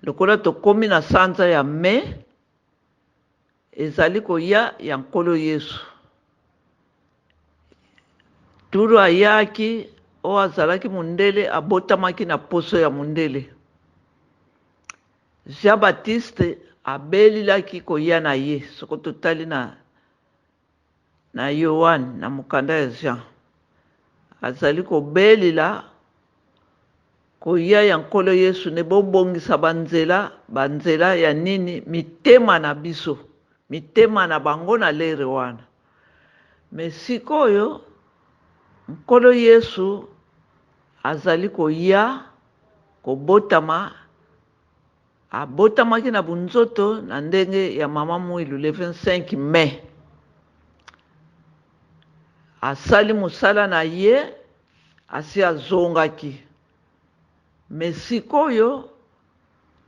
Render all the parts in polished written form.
Lokola tokomi na sanza ya Mai, ezali koya ya Nkolo Yesu. Turu ayaki oyo azalaki mondele, abotamaki na poso ya mondele. Jean Baptiste abelilaki koya na ye, soko totali na na Yoane na mokanda ya Jean, azali kobelela koya ya Nkolo Yesu ne bobongisa banzela, banzela ya nini? Mitema na biso, mitema na bango na lere wana. Me sikoyo Nkolo Yesu azali koya kobotama, abotamaki na bunzoto na ndenge ya mama Muilu le 25 mai. Asali mosala na ye, asi azongaki. Me sikoyo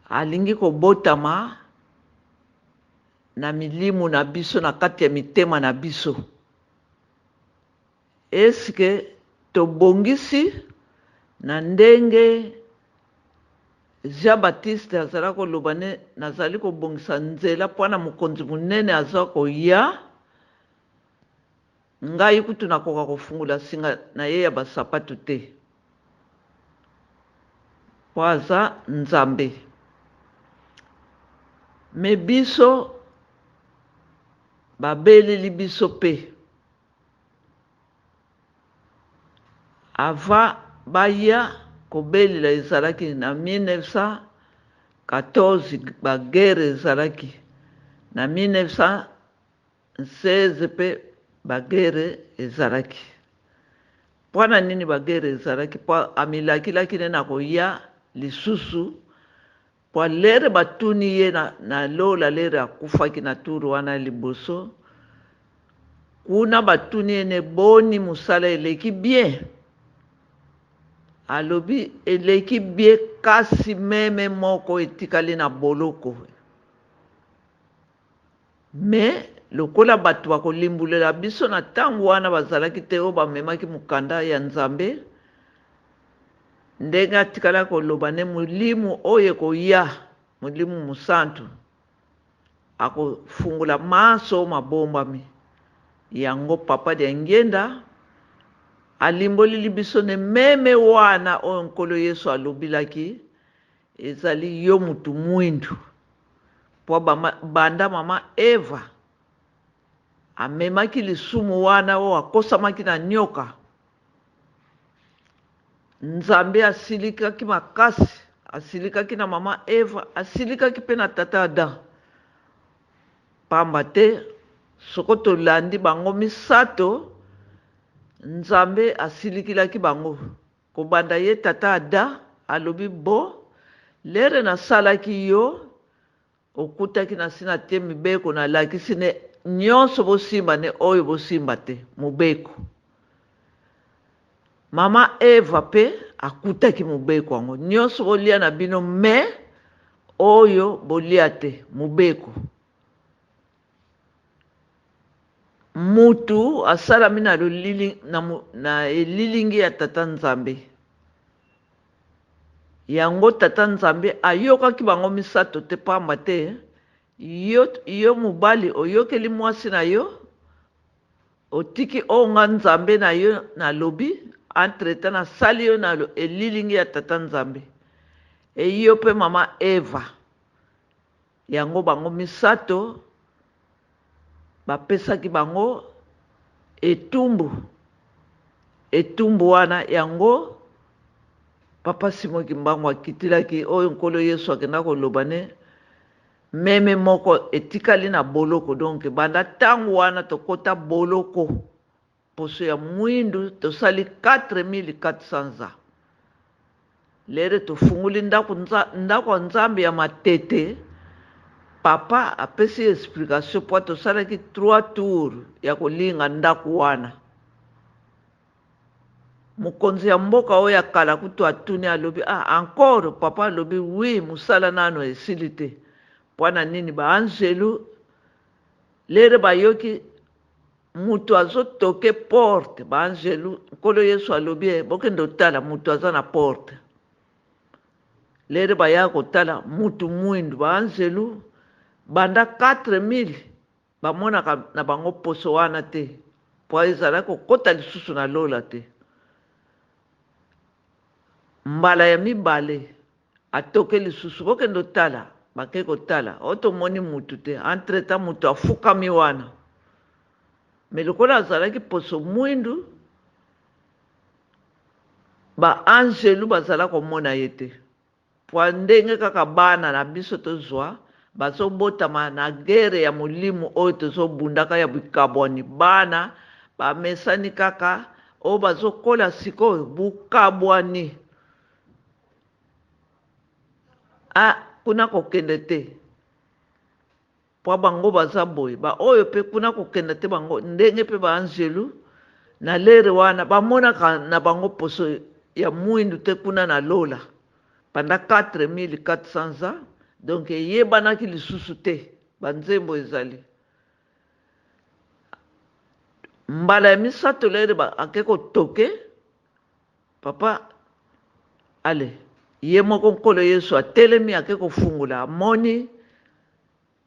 alingi kobotama na milimu na biso, na kati ya mitema na biso. Est-ce que tobongisi na ndenge Jean Baptiste azalaki koloba ne nazali kobongisa nzela mpo na mokonzi monene aza koya, ngai kutu nakoka kofungola singa na ye ya basapatu te, mpo aza Nzambe. Me biso babeleli biso mpe Avant baya kobelela ezalaki na 1914 ba guerre ezalaki na 1916 pe ba guerre ezalaki. Pona nini ba guerre ezalaki? Po amilakilaki nde nakoya lisusu. Po lere batuni ye na, na lola lere akufaki na tour wana ya liboso, kuna batuni ye ne boni musala eleki bien? Alobi eleki bien kasi meme moko etikali na boloko. Mais lokola batu bakolimbulela biso na tango wana bazalaki te oyo bamemaki mokanda ya Nzambe, ndenge atikalaki koloba nde Molimo oyo ekoya, Molimo Mosantu, akofungola manso oyo mabombami. Yango Papa Diangienda alimbolili biso nde meme wana oyo Nkolo Yesu alobilaki ezali yo mutu mwindu. Po banda mama Eva amemaki lisumu wana oyo akosamaki na nioka, Nzambe asilikaki makasi, asilikaki na mama Eva, asilikaki pe na tata Adam. Pamba te soko tolandi bango misato, Nzambe asilikilaki bango. Kobanda ye tata Ada alobi bo lere nasalaki yo okutaki nasi natie mibeko nalakisi ne nionso bosimba ne oyo bosimba te mobeko. Mama Eva pe akutaki mobeko yango nionso bolia na bino mais oyo bolia te mobeko. Mutu asalami na lolili, na, na elilingi ya Tata Nzambe. Yango Tata Nzambe ayokaki bango misato te, pamba te yo, yo mobali oyokeli mwasi na yo, otiki oyo nga Nzambe na yo nalobi, entre temps nasali yo na elilingi ya Tata Nzambe. E yo pe mama Eva. Yango bango misato bapesaki bango etumbu. Etumbu wana yango Papa Simon Kimbangu akitilaki oyo Nkolo Yesu akenda koloba ne meme moko etikali na boloko. Donc banda tango wana tokota boloko Poso ya mwindu tosali 4400 ans. Lere tofungoli ndako ndako ya Nzambe ya Matete, papa apesi explication po tosalaki trois tours ya kolinga ndako wana. Mokonzi ya mboka oyo ya kala kutu atuni alobi ah encore papa alobi oui mosala nano esili te. Pwana nini ba anzelu lere bayoki Mutu azo toque porte ba angelu nkolo yesu alobi eh bokende otala mutu aza na porte. Lere baya kotala mutu mwindu, ba anzelu banda 4000 bamonaka na bango poso wana te, po ezalaki kokota lisusu na lola te. Mbala ya mibale atoke lisusu, bokende otala, bake kotala, o tomoni mutu te. Entre temps mutu afukami wana, me lokola azalaki poso mwindu, ba anzelu bazala komona ye te. Po ndenge kaka bana na biso tozwa bazobotama na guerre ya molimo oyo tozobundaka ya bikabwani, bana bamesani kaka oyo bazokola sikoyo bukabwani, a kuna kokende te po bango baza boye, ba oyo pe kuna kokende te bango ndenge pe ba anzelu na lere wana bamonaka na bango poso ya mwindu te kuna na lola pendant 4400 ans, donc eyebanaki lisusu te, banzembo ezali. Mbala ya misato lere ba ake kotoke papa ale ye moko Nkolo Yesu atelemi ake kofungola, amoni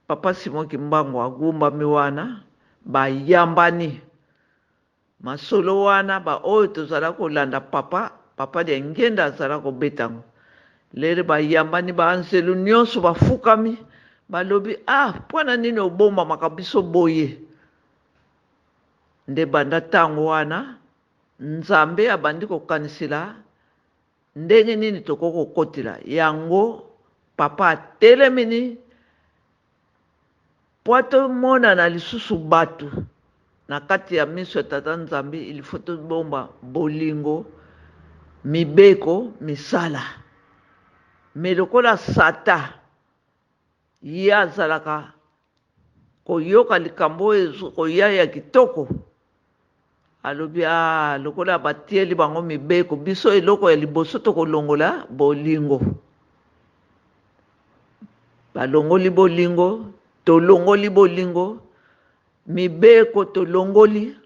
papa Simon Kimbangu agumbami wana, bayambani masolo wana ba oyo tozala kolanda papa, papa Diangienda azala kobetango. Lere bayambani ba anzelu nyonso bafukami, balobi ah pona nini obombamaka biso boye? Nde banda tango wana Nzambe abandi kokanisela ndenge nini tokoki kokotela yango. Papa atelemini po tomonana lisusu bato na kati ya miso ya Tata Nzambe, il faut tobomba bolingo, mibeko, misala. Me lokola Satan ye azalaka koyoka likambo oyo koya ya kitoko, alobi ah, lokola batieli bango mibeko, biso eloko ya liboso tokolongola bolingo. Balongoli bolingo, tolongoli bolingo, mibeko tolongoli,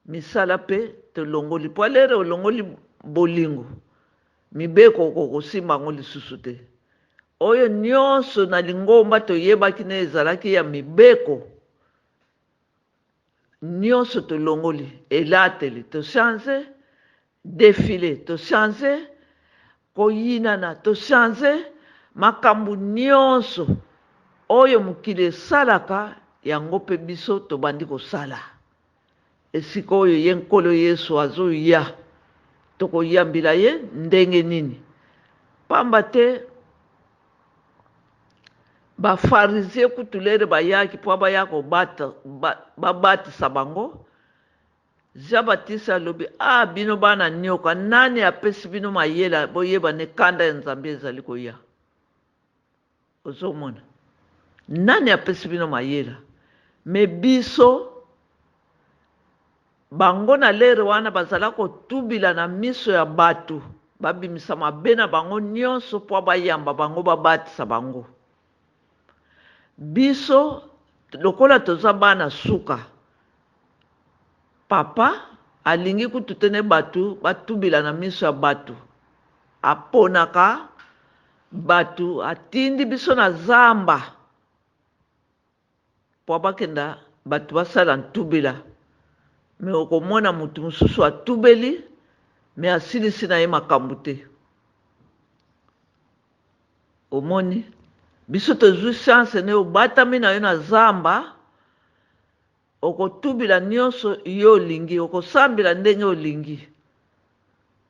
misala pe tolongoli. Po alere olongoli bolingo, mibeko okokosimba yango lisusu te. Oyo nyonso na lingomba toyebaki ne ezalaki ya mibeko, nyonso tolongoli, elateli tochange, defile tochange, koyinana tochange, makambo nyonso oyo mokili esalaka yango pe biso tobandi kosala. Esika oyo ye Nkolo Yesu azoya, tokoyambila ye ndenge nini? Pamba te ba pharisien kutu lere bayaki po baya kobata, babatisa bango, Jean Baptiste alobi, ah bino bana nyoka, nani apesi bino mayele boyeba ne kanda ya Nzambe ezali koya? Ozomona nani apesi bino mayela? Me biso bango na lere wana bazala kotubila na miso ya bato, babimisa mabe na bango nyonso po bayamba bango, babatisa bango. Biso lokola toza bana suka, papa alingi kutu te ne bato batubila na miso ya bato, aponaka bato, atindi biso na zamba po bakenda bato basala ntubila. Me okomona motu mosusu atubeli me asilisi na ye makambo te. Omoni biso tozwi chance ne obatami na yo na zamba, okotubila nyonso yo olingi, okosambela ndenge olingi,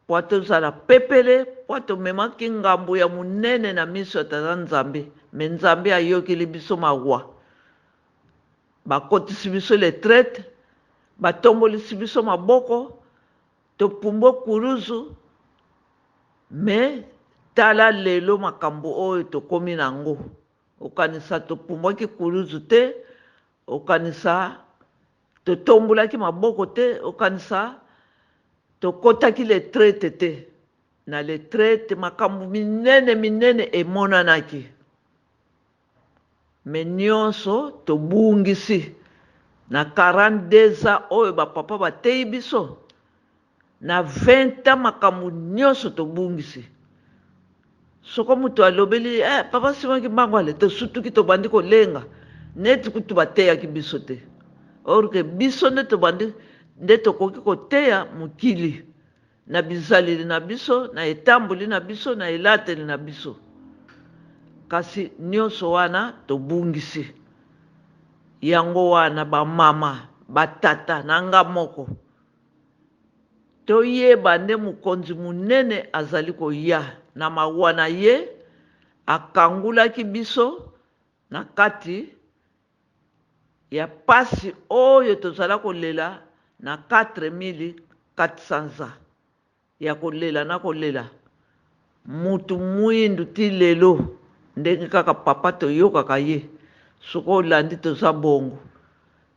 po tozala pepele, po tomemaki ngambo ya monene na miso ya Tata Nzambe. Me Nzambe ayokeli biso mawa, bakotisi biso le traite, batombolisi biso maboko, topumbwe kuruzu. Me tala lelo makambo oyo tokomi nango, okanisa topumbwaki kuruzu te, okanisa totombolaki maboko te, okanisa tokotaki le traite te. Na le traite makambo minene minene emonanaki, me nyonso tobungisi na 42 ans oyo bapapa bateyi biso, na 20 ans makambo nyonso tobungisi. Soko moto alobeli eh, papa Simon Kimbangu ale, tosutuki tobandi kolenga neti kutu bateyaki biso te. Or que biso nde tobandi nde tokoki koteya mokili na bizaleli na biso, na etamboli na biso, na elateli na biso. Kasi nionso wana tobungisi. Yango wana ba mama, ba tata na nga moko Toyeba nde Mokonzi monene azali koya. Na mawa na ye, akangolaki biso na kati ya pasi oyo tozala kolela na 4400 ans ya kolela na kolela. Mutu muindu ti lelo ndenge kaka papa toyokaka ye soki olandi toza bongo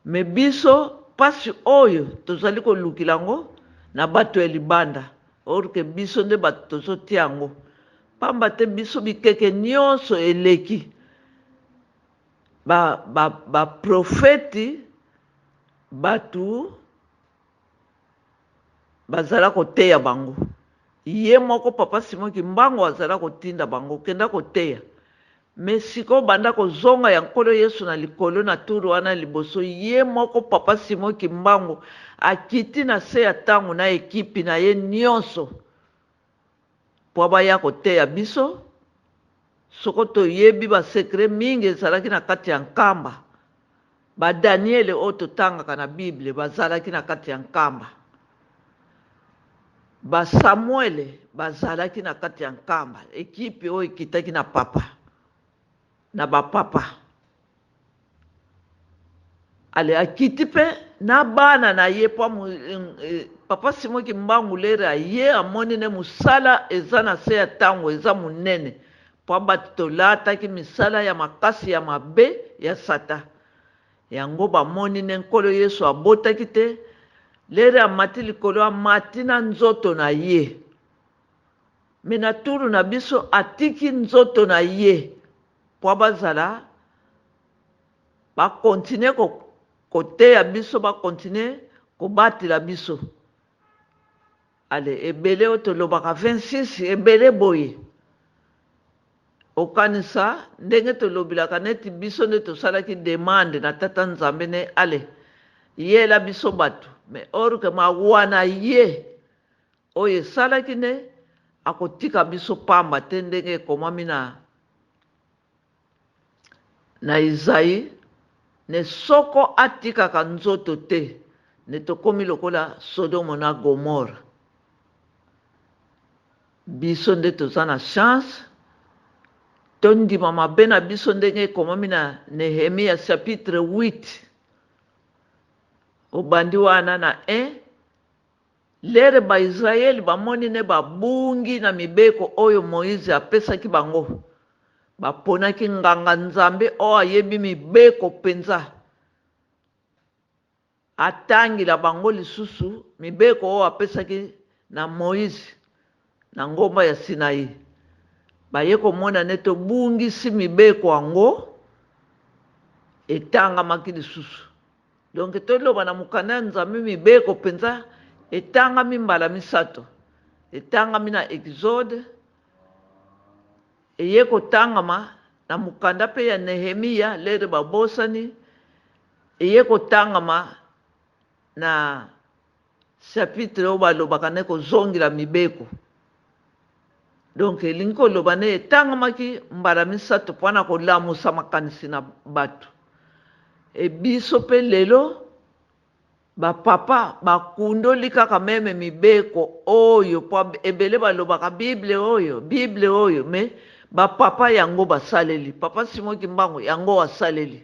mais biso pasi oyo tozali kolukila yango na batu ya libanda or que biso nde batu tozo tia yango pamba te biso bikeke nionso eleki ba ba ba propheti batu Bazala koteya bango. Ye moko papa Simon kimbangu azala kotinda bango kenda koteya mais sikoyo banda kozonga ya nkolo yesu na likolo na tour wana liboso ye moko papa Simon kimbangu akiti na se ya tango na equipe na ye nionso po baya koteya biso soko toyebi ba secret mingi ezalaki na kati ya nkamba Ba Daniele oyo totangaka na Bible bazalaki na kati ya nkamba. Ba Samuele bazalaki na kati ya nkamba, ekipe oyo ekitaki na papa, na ba papa. Ale akiti pe na bana na ye po papa Simon Kimbangu lere aye amoni ne mosala eza na se ya tango eza monene Po bato tolataki misala ya makasi ya mabe ya Satan. Yango bamoni ne Nkolo Yesu abotaki te, lere amati likolo amati na nzoto na ye. Mais na tour na biso atiki nzoto na ye po bazala ba continuer ko koteya biso, ba continuer kobatela biso. Allez ebele oyo tolobaka 26 ebele boye okanisa ndenge tolobilaka neti biso nde tosalaki demande na tata nzambe ne allez yela biso batu mais or que mawa na ye oyo esalaki nde akotika biso pamba te ndenge ekomami na Na Esaïe, ne soko atikaka nzoto te, ne tokomi lokola Sodomo na Gomorrhe. Biso nde toza na chance tondima mabe na biso ndenge ekomami na Nehemia chapitre 8 obandi wana na 1 Lere Bayisraele bamoni ne babungi na mibeko oyo Moize apesaki bango, baponaki nganga-nzambe oyo ayebi mibeko mpenza atangela bango lisusu mibeko oyo apesaki na Moize na ngomba ya Sinai. Baye komona ne tobungisi mibeko yango, etangamaki lisusu. Donc toloba na mokanda ya Nzambe mibeko penza etangami mbala misato. Etangami na Exode, eye kotangama na mokanda pe ya Nehemia lere babosani, eye kotangama na chapitre oyo balobaka ne kozongela mibeko. Donc elingi koloba ne etangamaki mbala misato pona kolamusa makanisi na batu. Et biso pe lelo ba papa bakundoli kaka meme mibeko oyo po ebele balobaka bible oyo bible oyo mais ba papa yango basaleli papa Simon Kimbangu yango asaleli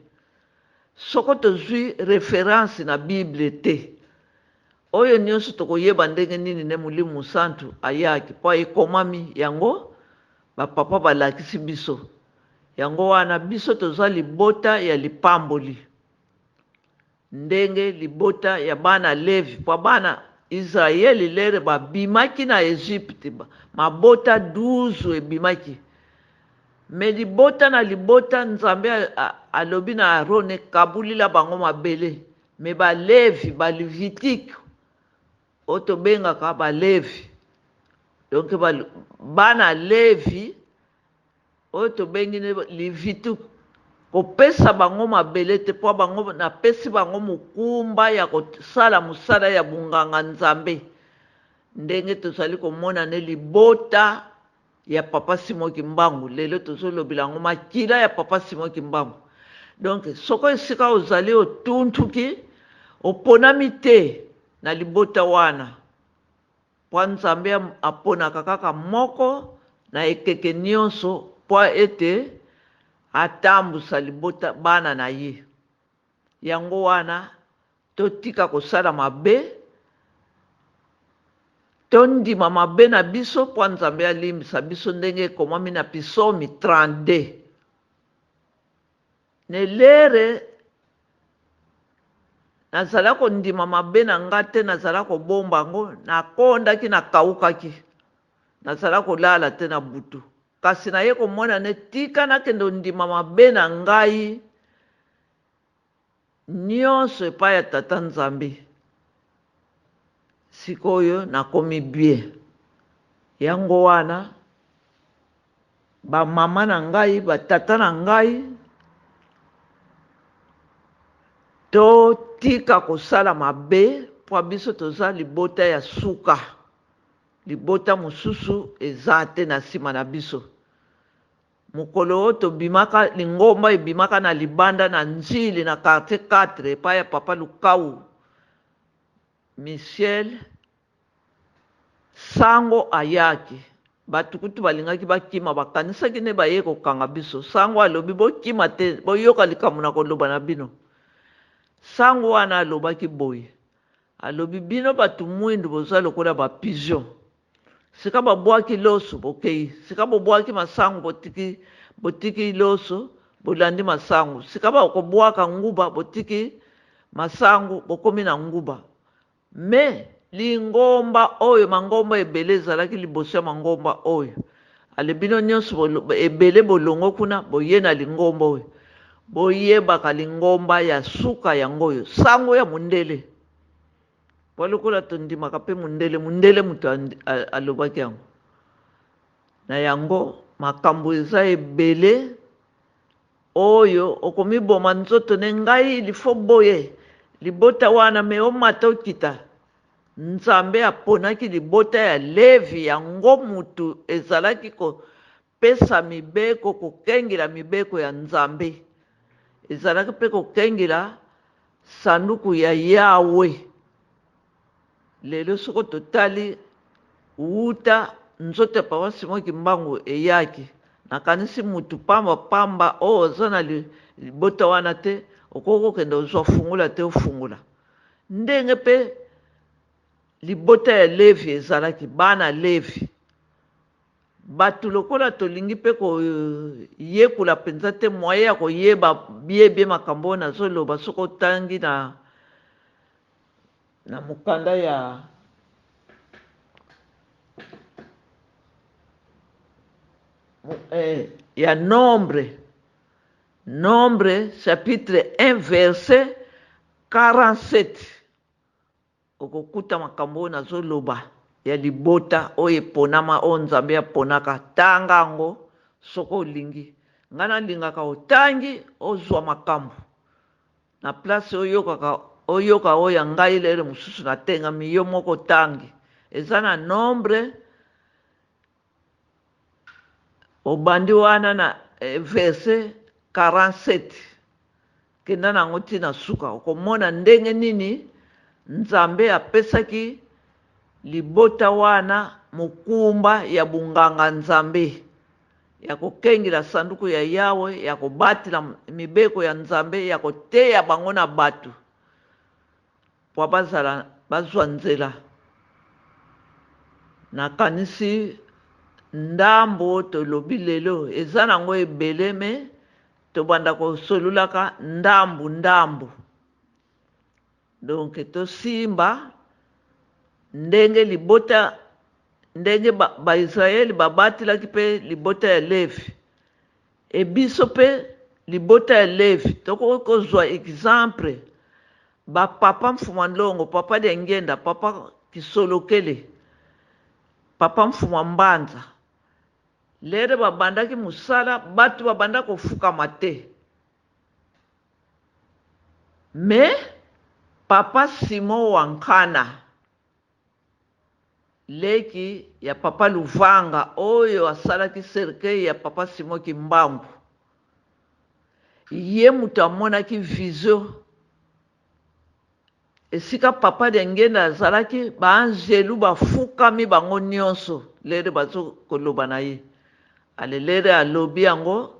soko tozui reference na bible te Oyo nionso tokoyeba ndenge nini nde Molimo Mosantu ayaki, mpo ekomami, yango ba papa balakisi biso. Yango wana biso toza libota ya lipamboli, ndenge libota ya bana Levi, mpo bana Israeli lere babimaki na Egypte, mabota 12 ebimaki. Mais libota na libota, Nzambe alobi na Arone, kabulila bango mabele. Mais ba levi, ba levitique oyo tobengaka ba levi, donc ba bana levi. Oyo tobengi ne Levitique, kopesa bango mabele te, mpo bango napesi bango mokumba ya kosala mosala ya bonganga-nzambe, ndenge tozali komona ne libota ya Papa Simon Kimbangu lelo tozolobela yango, makila ya Papa Simon Kimbangu. Donc soko esika ozali otuntuki, oponami te na libota wana, Mpo Nzambe aponaka kaka moko na ekeke nionso mpo ete atambusa libota, bana na ye. Yango wana totika kosala mabe, tondima mabe na biso mpo Nzambe alimbisa biso ndenge ekomami na Pisomi 32. Nelere nazala kondima mabe na nga te, nazala kobomba yango, nakondaki, nakaukaki, nazala kolala te na butu. Kasi naye komona ne tika nakende ondima mabe na ngai nionso epai ya Tata Nzambe. Sikoyo nakomi bien. Yango wana Ba mama na ngai, ba tata na ngai, totika kosala mabe mpo biso toza libota ya suka. Libota mosusu eza te na nsima na biso. Mokolo oyo tobimaka, lingomba ebimaka na libanda na Ndjili na quartier 4 epai ya papa Lukau Michel. Sango ayaki, batu kutu balingaki bakima, bakanisaki nde baye kokanga biso. Sango alobi, Bokima te, boyoka likambo nakoloba na bino. Sango wana alobaki boye, alobi, Bino batu mwindu boza lokola ba pigeons. Sika babwaki loso, bokeyi. Sika bobwaki masangu, botiki, botiki loso, bolandi masangu. Sika bakobwaka nguba, botiki masangu, bokomi na nguba. Mais lingomba oyo mangomba ebele ezalaki liboso ya mangomba oyo ale bino nionso ebele bolongwe kuna boye na lingomba oyo boyebaka lingomba ya suka yango oyo sango ya mundele po lokola tondimaka pe mundele mundele moto alobaki yango na yango makambo eza ebele Oyo okomiboma nzoto ne ngai il faut boye libota wana mais omata okita nzambe aponaki libota ya levi yango mutu ezalaki kopesa mibeko kokengela mibeko ya nzambe ezalaki pe kokengela sanduku ya yawe. Lelo soko totali wuta nzoto ya papa Simon Kimbangu eyaki, nakanisi mutu pamba pamba oyo oza na libota wana te okoki kokende kozua fungola te ofungola. Ndenge pe libota ya Levi ezalaki, bana Levi. Batu lokola tolingi pe koyekola penza te moyen ya koyeba bien bien makambo oyo nazoloba soki otangi na Na mokanda ya ya Nombre, Nombre chapitre 1 verset 47, okokuta makambo oyo nazoloba ya libota oyo eponama, oyo Nzambe aponaka. Tanga yango soki olingi. Ngai nalingaka otangi ozwa makambo. Na place oyokaka oyoka oyo ya ngai lere mosusu na tengami yo moko otangi eza na nombre obandi wana na verset 47 kenda na yango ti na suka okomona ndenge nini Nzambe apesaki libota wana mokumba ya bonganga Nzambe. Ya kokengela sanduku ya Yawe, ya kobatela mibeko ya Nzambe, ya koteya bango na bato, mpo bazala bazwa nzela. Nakanisi ndambo tolobi lelo eza nango ebele me tobanda kosololaka ndambu ndambu. Donc tosimba ndenge libota ndenge ba, ba Israël babatelaki pe libota ya Levi et biso pe libota ya Levi tokoki kozua exemple ba papa Mfuma Nlongo, papa Diangienda, papa Kisolokele, papa Mfuma Mbanza. Lere babandaki mosala, bato babanda kofukama te. Mais papa Simon Wankana, leki ya papa Luvanga oyo asalaki cercueil ya papa Simon Kimbangu, ye moto amonaki vision esika papa Diangienda azalaki, ba anzelu bafukami bango nionso lere bazo koloba na ye. Ale lere alobi yango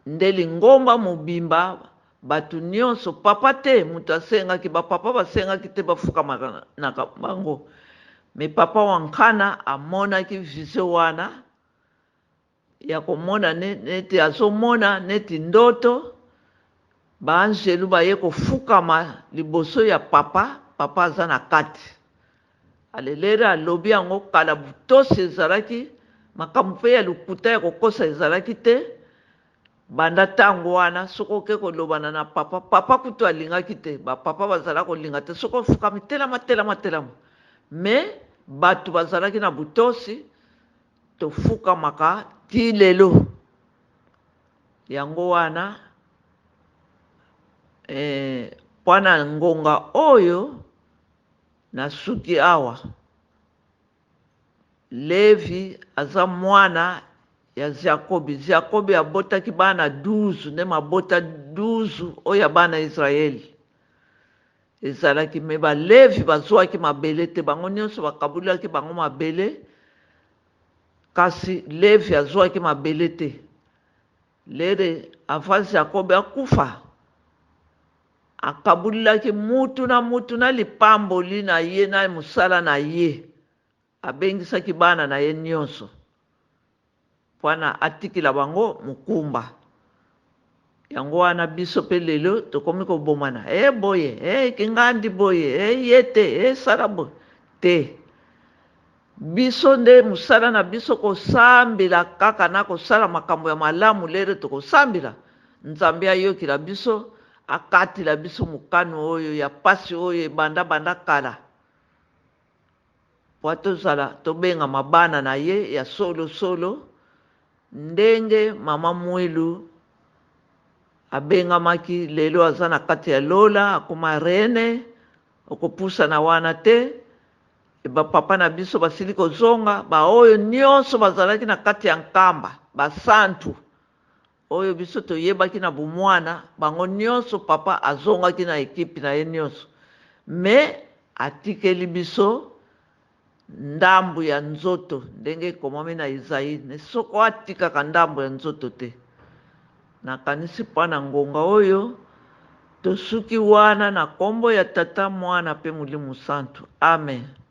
nde lingomba mobimba bato nionso, papa te moto asengaki, ba papa basengaki te bafukamaka na bango, mais papa Wankana amonaki vision wana ya komona neti azomona neti ndoto, ba anzelu baye kofukama liboso ya papa, papa aza na kati. Ale lere alobi yango kala botosi ezalaki, makambo pe ya lokuta ya kokosa ezalaki te, banda tango wana soki oke kolobana na papa, papa kutu alingaki te, ba papa bazala kolinga te soki ofukami telama telama telama, mais batu bazalaki na botosi, Tofukamaka tii lelo. Yango wana, ee, mpo na ngonga oyo, nasuki awa. Levi aza mwana ya Jakobi. Jakobi abotaki bana 12, nde mabota 12 oyo ya bana Israeli ezalaki. Me Balevi bazwaki mabele te, bango nyonso bakabulaki bango mabele. Kasi Levi azwaki mabele te. Lere avant Jakobe akufa, akabulelaki mutu na mutu na lipamboli na ye na mosala na ye. Abengisaki bana na ye nionso pona atikela bango mokumba. Yango wana biso pe lelo tokomi kobomana, eh boye, eh kingandi boye, eh ye te, eh sala boye. Te. Biso nde mosala na biso kosambela kaka na kosala makambo ya malamu lere tokosambela Nzambe ayokela biso akatela biso mokano oyo ya pasi oyo ebanda banda kala po tozala tobengama bana na ye ya solo solo ndenge mama Muilu abengamaki lelo aza na kati ya lola akoma reine okopusana wana te Ba papa na biso basili kozonga, ba oyo nionso bazalaki na kati ya Nkamba, ba santu oyo biso toyebaki na bomwana, bango nionso papa azongaki na equipe na ye nionso mais atikeli biso ndambu ya nzoto ndenge ekomami na Isaïe ne soko atikaka ndambu ya nzoto te. Nakanisi mpo na ngonga oyo tosuki wana na kombo ya Tata, Mwana pe Molimo Santu. Amen.